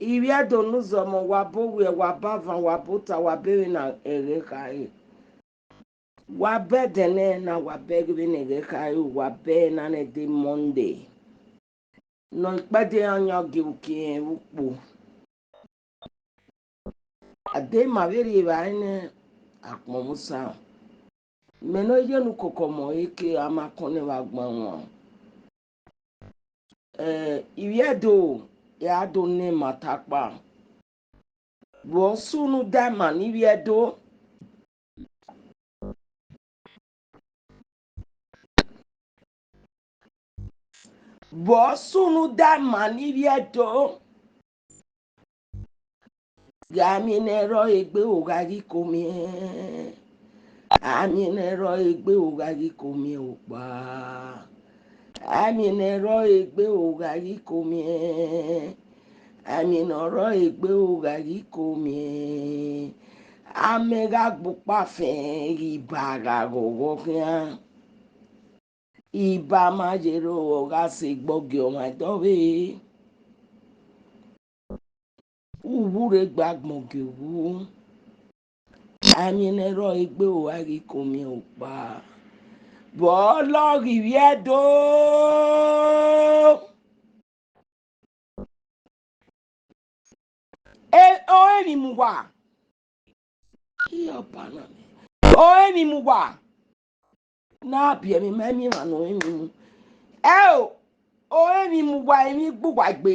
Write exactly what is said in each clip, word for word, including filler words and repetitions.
Ivbi Ẹdo ne uzọmọ, wa bọ owiẹ, wa bọ avan, wa bọ ota, wa bọ vbene ẹghẹ khare. Wa bọ ẹdẹnẹrẹ na, wa bọ vbene ẹghẹ khare, wa bọ na ne ẹdẹ Monday. Ne ikpẹdẹ iran yan gie uki ẹnrẹn vbe ukpo. A de ma vbe rri evbare nẹ, akpọnmwẹ osa. Mẹ ne ọ ye ne ukọkọ mọ eke a ma kọn nẹ vbe agban wan. Eh, Ivbi Ẹdo, ya do nẹ ma takpa. Vbe ọ sunu da ima ne Ivbi Ẹdo? Vbe ọ sunu da ima ne Ivbi Ẹdo? Gha miẹn ne ẹrọ egbe, u gha ghi ko miẹn. A miẹn ne ẹrọ egbe, u gha ghi ko miẹn okpa. A miẹn ne ẹrọ egbe, u gha ghi ko miẹn. A miẹn ne ọrọ egbe, u gha ghi ko miẹn. Amẹ gha gbe ukpa fẹn ghi ba gha ghọghọ khian. Iba ma ye ro, ọ gha sẹ egbe ọgie ọmwa dọvbe. Uwu rre gbe agbọn gie uwu. A miẹn ne ẹrọ egbe, u gha ghi ko miẹn okpa. Vbe ọ lọghe Ivbi Ẹdo? E, ọre emwi mu uwa. Iye ọba na. Ọre emwi mu uwa. Na biẹ emwi ma, emwi emwa ne ọre emwi mu. Ẹo, ọre emwi mu uwa, emwi gbe uwa egbe.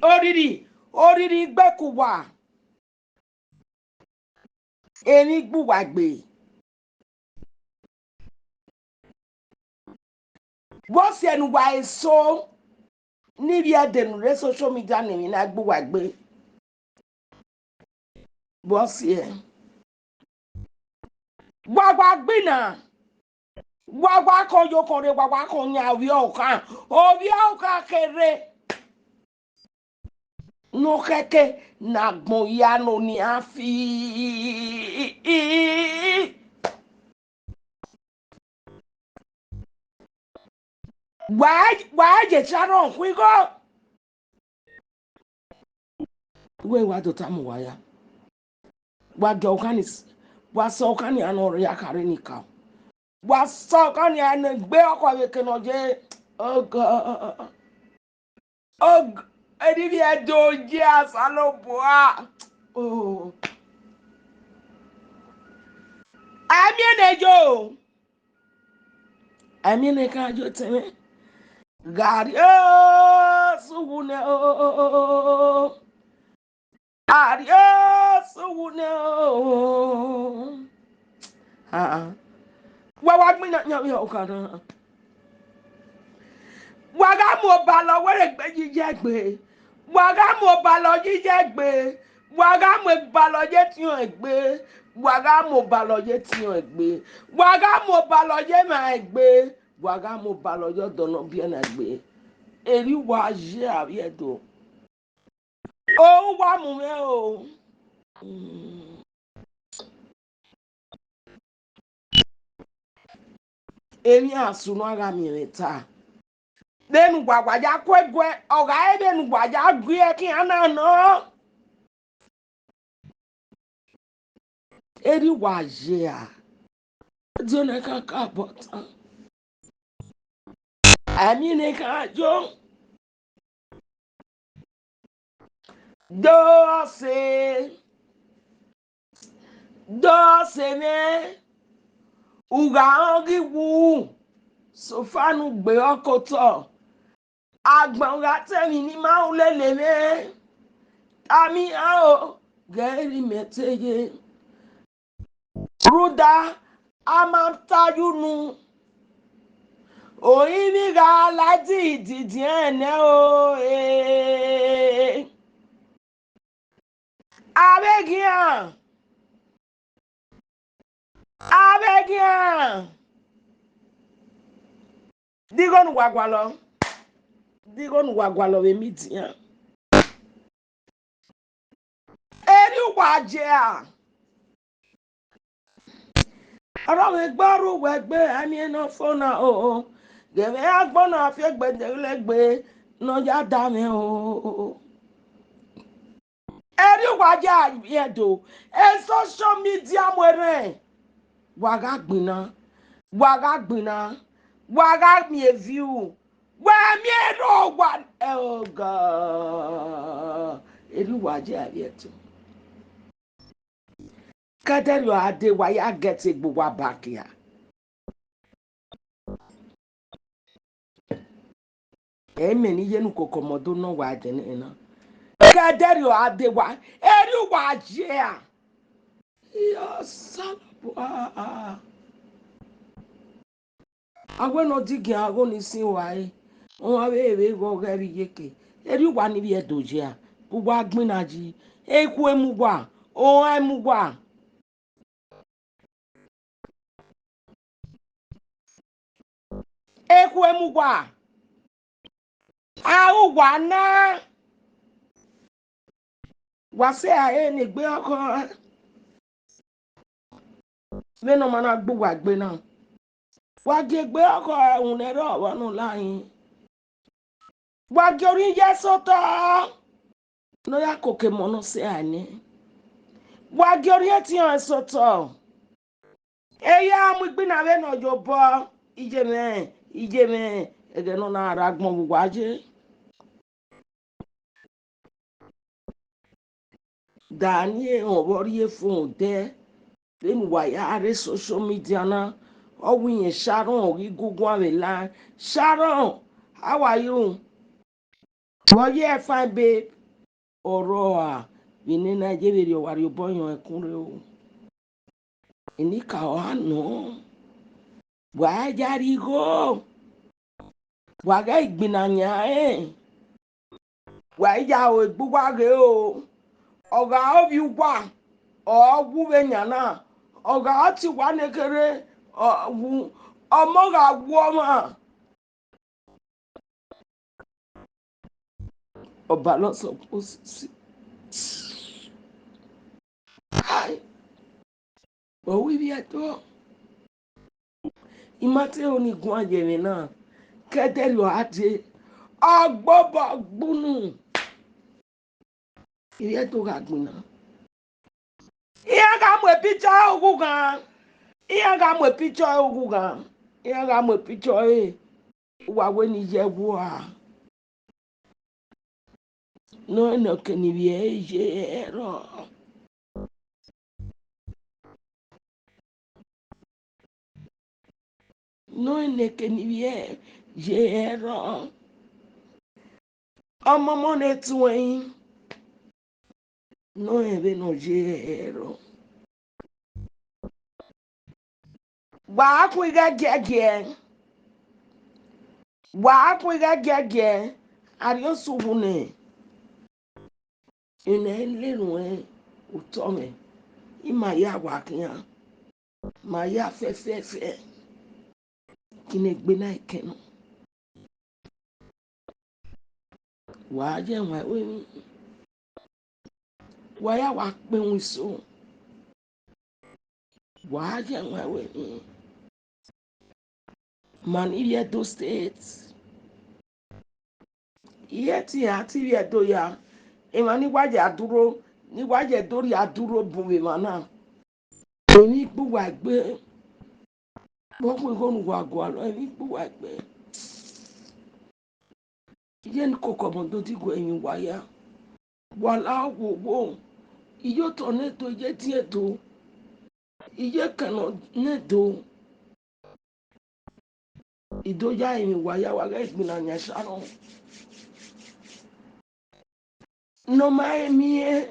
Oriri, oriri gbe ku uwa. Emwi gbe uwa egbe. Vbọsiẹ ne uwa eso ne Ivbi Ẹdo ne rre social media ne emwi na gbe uwa egbe? Vbọsiẹ? Wa wa gbinna, wa wa kọn ye okọn rre, wa wa kọn yan ovbi ọkhan, ovbi ọkhan kherhe. Ne ọ khẹke ne agbọn ya ne onian fi. Wa, wa ye Sharon khu igho. Wẹ wa do tama uwa ya. Wa gie ọkhan ni, wa sẹ ọkhan ni anọ rre ya khare ni ka. Wa sẹ ọkhan ni anọ egbe ọkọ vbe ke ne ọ ye. Oh God. Og, erivbi Ẹdo ye Osanobua. Oh. A miẹn nẹ yo. A miẹn nẹ ka yo tẹmwẹ. Gha rrie sughu nẹ o. A rrie sughu nẹ o. Ah, ah. Wa wa gbinna yan vbe ọkhan na. Wa gha mu obalọ wẹrẹ egbe yi ye egbe. Wa gha mu obalọ yi ye egbe. Wa gha mu obalọ ye etiọnrẹn egbe. Wa gha mu obalọ ye etiọnrẹn egbe. Wa gha mu obalọ ye emwa egbe. Wa gha mu obalọ ye ọdọ ne ọ biẹ na egbe. Erha uwa ye avbiẹ do. O, uwa mu mwẹ o. Mm. Emwi asunu a gha miẹn mwẹ ta. Vbene uwa wa ya ku ẹguẹ, ọ gha re vbene uwa ya gu ẹre khian na nọ. Erha uwa ye a. Diọn ne ka ka bọta. A miẹn ne ka yo. Dọse, dọse mwẹ, u gha rẹn ọghe iwu, sofa ne u gbe ọkotọ, agbọn gha ta emwi ne ima ru lele mwẹ, tama iran o, ghẹ rhie imẹ te ye. Rhunmwuda, a ma ta ye unu, orinmwi gha la dididiẹn nẹ o, eh. Avbe eghian, avbe eghian, de igho ne uwa gualọ, de igho ne uwa gualọ vbe media? Erha uwa ye a. Ọrọmwẹ egbe, ọrọmwẹ egbe, a miẹn ne ọ fo na o. Ghẹ mwẹ agbọn na fi egbe deghelẹ egbe. ne ọ ya da mwẹ o. Erriọ uwa ya vbiẹ do, e social media mu erhẹn. Wa gha gbinna, wa gha gbinna, wa gha miẹn view, wa miẹn erha owa, oh God, erriọ uwa ya vbiẹ do. Kẹdẹrriọ a dee, wa ya get egbe uwa back ya. Ẹmwẹ ne I ye ne ukoko ọmọ do nọ wa ẹdẹ nẹ na. Kẹdẹrriọ a dee, wa, erriọ uwa ya. Iyọ Osanobua. A wẹ ne ọ digiẹn agho ni sin uwa re, ọmwa vbe vbe ghọ ghẹ vbe iyeke. Erriọ uwa ni vbiẹ do ya, uwa gbinna yi, ekhue mu uwa, ohan mu uwa. Ekhue mu uwa, a ru uwa na. Wa sẹ ẹre ne egbe ọkhọ vbene ọ ma na gbe uwa egbe na. Wa gie egbe ọkhọ ẹre uhunmwu ne ẹre ọvbọ ne ọ la rin. Wa gie orhiọn ye sotọ ne ọ ya koko emọ ne ọ sẹ ẹre nẹ. Wa gie orhiọn etiọnrẹn sotọ. Eya mu igbinna vbene ọ ye obọ, iye mwẹ, iye mwẹ, ẹghẹ ne ọ na rre agbọn vbe uwa ye. Daniel, ọ vbe ọ rhie phone dẹ, vbene uwa ya rre social media na, ọ wẹ irẹn Sharon, ọ ghi gu guan vbe line. Sharon, how are you? Vbe ọ ye fine, babe? Ọ rrọọ a, vbe nene a ye vberriọ, wa rhie obọ yọn ẹkun rre o. Enikaro a nọ, wa ya rhie igho, wa ghẹ igbinna yan rẹn, wa i ya ro egbe uwa ghe o. Ọ gha ovbi uwa, ọ wu vbe yan na, ọ gha ọtẹn uwa nekherhe, ọ wu, ọmọ gha wu ọmwa. Ọba lọsọ kpo sisi. Ai, ọ ru ivbi Ẹdo. I ma te ro ne I guan ye ẹmwẹ na, kẹdẹrriọ a dee, ọ gbe obọ gbunu. Ivbi Ẹdo gha gbinna. Iran gha mu picture ughughan. Iran gha mu picture ughughan. Iran gha mu picture ẹre. Uwa wẹ ne I ye ẹwu a. Ne ọ nọ ke ne ivbi ẹre ye ẹrọ. Ne ọ nọ ke ne ivbi ẹre ye ẹrọ. Ọmọmọ ne tuẹn, ne ọ rẹn vbene ọ ye ẹrọ. Wa khui ghẹ giẹgiẹ. Wa khui ghẹ giẹgiẹ. Arriọsuvwu nẹ. Ena i le ruẹn otọ mwẹ. I ma ya wa khian. Ma ya fẹfẹfẹ. Ginegbe na i kẹn nọ. Wa ye ẹwaẹn ruẹ emwi. Wa ya wa kpe ẹwaẹn eso. Wa ye ẹwaẹn ruẹ emwi. Ma ni vbe Ẹdo State. Iye te iran te vbe Ẹdo ya, emwa ni wa ya duro, ni wa ya Ẹdo rhie duro bun vbe emwa na. Emwi gbe uwa egbe. Vbe ọ khuan igho ne uwa gualọ, emwi gbe uwa egbe. Iye ne koko ọmọ do diguẹ emwi uwa ya. Wa la wo wo. Iye otọ ne do, iye ediẹn do. Iye ekẹn ne do. I do ya emwi uwa ya, wa ghẹ igbinna yan Sharon. Ne ọ ma miẹn,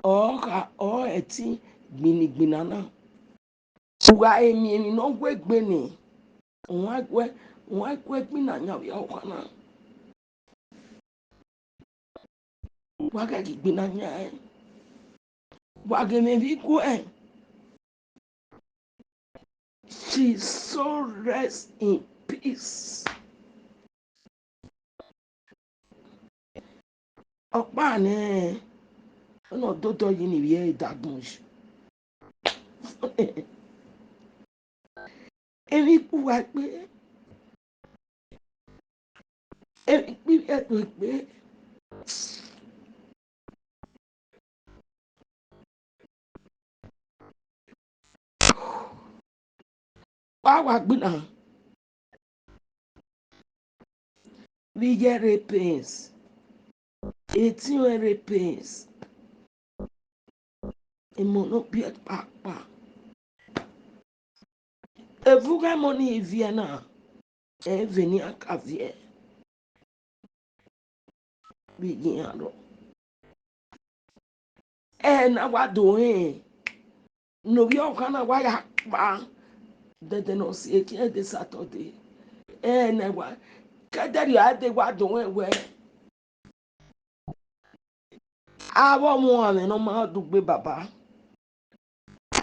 ọ gha, ọ ẹtin gbinna igbinna na. U gha miẹn emwi ne ọ wegbe nẹ, u wa gu, u wa gu igbinna yan vbe ọkhan na. Wa ghẹ ghi gbinna yan ẹn. Wa ghe mwẹ vbe iguẹ. She so rest in peace. Ọkpa nẹ, ọ nọ dodọ yi ne ivbi ẹre dagbọn yi. Emwi ikpia uwa gbe, emwi ikpia ivbiẹka gbe. Wa wa gbinna vbe iye ẹre pains, etiọnrẹn ẹre pains, emọ ne ọ biẹ kpakpa. Evughe emọ ni viẹ na, ẹ vbe ne iran ka viẹ vbe iye iran rrọọ. Ẹre ne a wa do rẹn ne ovbi ọkhan na wa ya kpa dẹdẹ ne ọ si ekiẹn de Saturday. Ẹre ne wa kẹdẹrriọ a dee wa do rẹn wẹẹ, avbe ọmwa mwẹ ne ọ ma dugbe baba,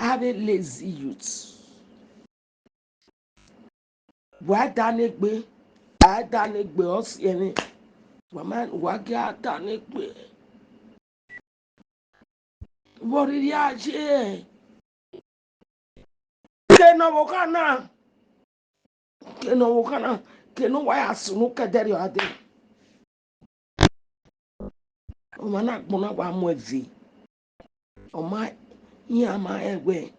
avbe lazy youth. Wa da ne egbe, a da ne egbe, ọ si ẹmwẹ, wa ma, wa gie a da ne egbe. Vbe ọ rhirhi a ye? Ke ne ọvbokhan na, ke ne ọvbokhan na, ke ne uwa ya sunu kẹdẹrriọ a dee. Ọmwa ne agbọn na wa mu ẹve, ọ ma, iran ma rẹn wẹẹ,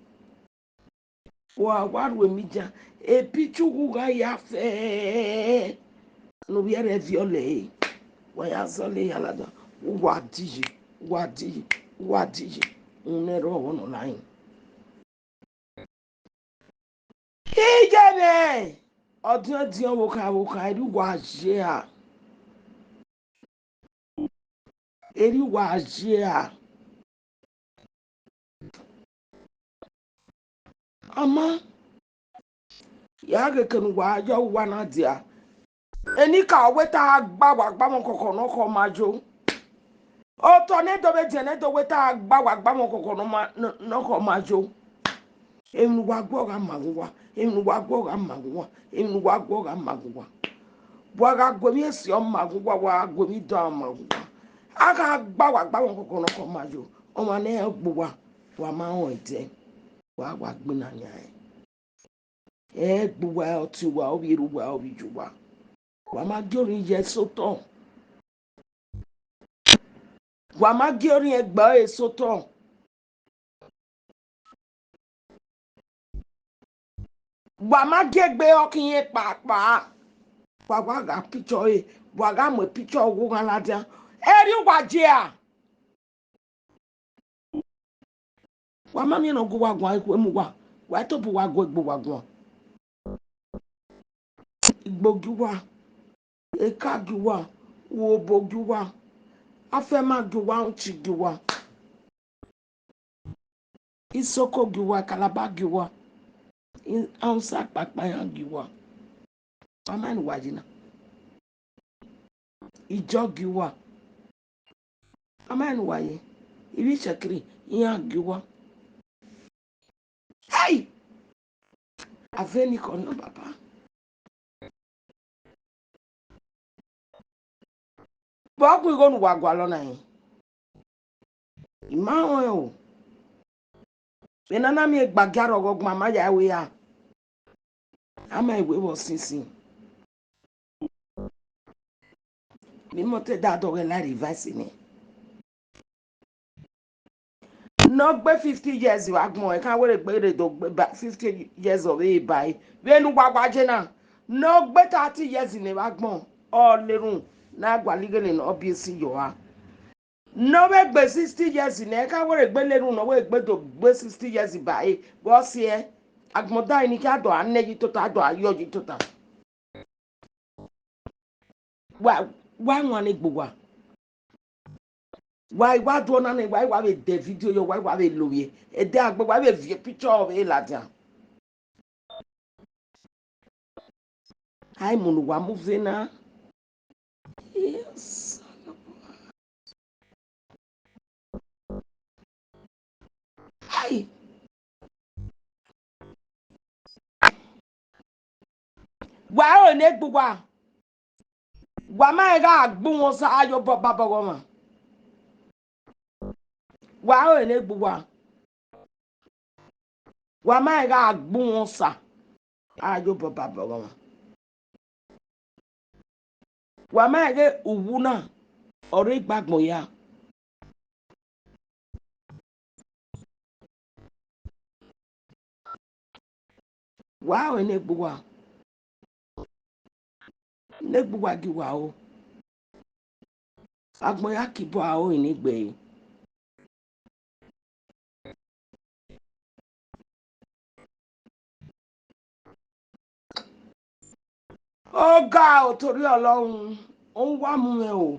wa wa ru emidia, epicha uwu gha ya fẹ ne ovbi ẹre viọ lẹre, wa ya zọlọ ya ladian, uwa diyi, uwa diyi, uwa diyi, rhunmwuda ẹre ọvbokhan nọ lae. Iye mwẹ, ọdiọndiọn vbe okha vbe okha, erriọ uwa ye a, erriọ uwa ye a. Ọ ma, ya ghe eke ne uwa ya uwa na dia, enikaro wẹ te a gba wa gba mwẹ ọkọkọ ne ọ khọ ma yo. Otọ ne do vbe edian ne do wẹ te a gba wa gba mwẹ ọkọkọ ne ọ ma, ne ọ khọ ma yo. Emwi ne uwa guọ gha ma ghe uwa, emwi ne uwa guọ gha ma ghe uwa, emwi ne uwa guọ gha ma ghe uwa. Wa gha gu emwi esi ọ ma ghe uwa, wa gha gu emwi dan ọ ma ghe uwa. A gha gba wa gba mwẹ ọkọkọ ne ọ khọ ma yo. Ọmwa ne ẹ gbe uwa, wa ma rẹn ẹdẹ, wa wa gbinna yan ẹn. Ẹ gbe uwa, ọ tie uwa, ọ vbe rre uwa, ọ vbe iye uwa. Wa ma gie orhiọn ye eso otọ. Wa ma gie orhiọn ẹgbẹe ọre eso otọ. Wa ma gie egbe ọkhiẹn kpakpa. Wa wa gha picture ẹre, wa gha mu picture ọghe ughan ladian. Erriọ uwa ye a. Wa ma miẹn ne ọ gu uwa guan, ekhue mu uwa, wa i tobọ uwa gu egbe uwa guan. Igbo gie uwa, eka gie uwa, uhobo gie uwa, afẹma gie uwa, uchi gie uwa, isoko gie uwa, kalaba gie uwa, i-, amusa kpakpa iran gie uwa. Wa ma ne uwa ye na. Ijọ gie uwa. Wa ma ne uwa ye. Ivbi Itsekiri, iran gie uwa. Hey! A vẹ enikọ nọ, baba. Vbe ọ gu igho ne uwa gualọ na rẹn? I ma rẹn o. Vbe ne a na miẹn egbe agia rhọghọ ọgbọn, a ma ya ru ra? A ma i wẹ vbe ọ sinsin. Vbe imọto da dọghọ la revise nẹ. Ne ọ gbe fifty years vbe agbọn, ẹ ka wẹ rre egbe rre do gbe ba fifty years ọ vbe ba ẹre. Vbene uwa wa ye na, ne ọ gbe thirty years nẹ vbe agbọn, ọ na erhunmwu ne a gualọ ighele ne ọ biẹ esi yọ ra. Ne ọ vbe gbe sixty years nẹ, ẹ ka wẹ rre egbe na erhunmwu ne ọ vbe gbe do gbe sixty years ba ẹre, vbe ọ siẹ, agbọn dan ni khian do a nẹ yi tota, a do a yọ yi tota. Wa, wa wan ne egbe uwa. Wa i wa do ọna nẹ, wa i wa vbe dẹ video yọ, wa i wa vbe lovbiẹ. Ẹdẹ agbe, wa i vbe viẹ picture ọvbehe ladian. A i mu ne uwa mu ve na. Yes. Hey! Wa ro ne egbe uwa. Wa ma rẹn gha gbe uhunmwu Osa, a ye obọ babọ ọghọmwa. Wa ro ne egbe uwa. Wa ma rẹn gha gbe uhunmwu Osa. A yo bọba bọ ọghọmwa. Wa ma ghe uwu na, ọre igbagbọn ya. Wa ru ne egbe uwa, ne egbe uwa gie uwa ro. Agbọn ya ke ibọ aro ne egbe ẹre. Ọga otorri Ọlọrun, ọ wa mu mwẹ o.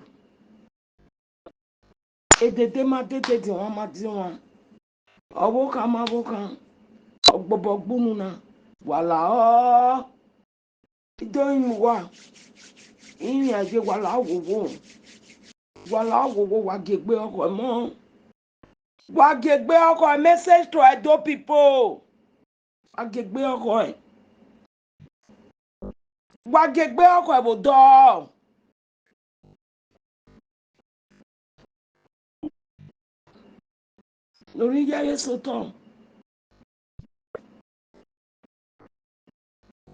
Edede ma dede, ediọnmwa ma diọnmwa, ọvbokhan ma vbokhan, ọgbobọ gbunu na, wa lahọ. I do rinmwian uwa, I rinmwian ye, wa lahọ wowo, wa lahọ wowo, wa gie egbe ọkhọ ẹmọ, wa gie egbe ọkhọ ẹmọ, message to Edo people, wa gie egbe ọkhọ ẹ, wa gie egbe ọkhọ ẹ vbe odọ. Ne ọ rhie iye ẹre sẹ otọ,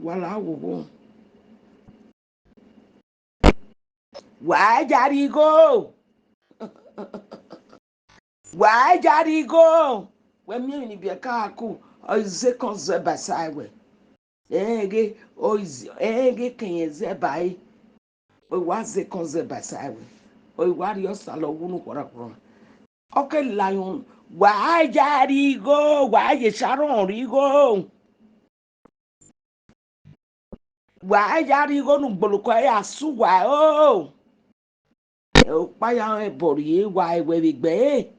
wa lahọ wowo, wa ya rhie igho, wa ya rhie igho. Wẹ miẹn emwi ne ibiẹka ku, ọ i zẹ ekẹn zẹ ba ẹsae wẹ. Ẹghẹ, ọ i zẹ, ẹghẹ ekẹn zẹ ba ẹre. Ọ i wa zẹ ekẹn zẹ ba ẹsae wẹ. Ọ i wa rhie Osa lọ wu ne ukhuarha ukhuarha. Ọ ke la ayọn, wa ya rhie igho, wa ye Sharon rhie igho. Wa ya rhie igho ne ugboloko ẹre ya sẹ uwa o. Ẹ, ukpa ya rẹn bọ rrie, wa ẹwẹ vbe egbe ẹre.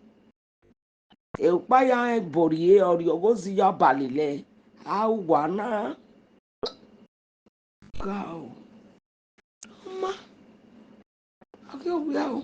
Ẹ, ukpa ya rẹn bọ rrie, ọ rrie ọghe ozi ya ba lele, a ru uwa na. Ga o. Ma, a ghi wia o.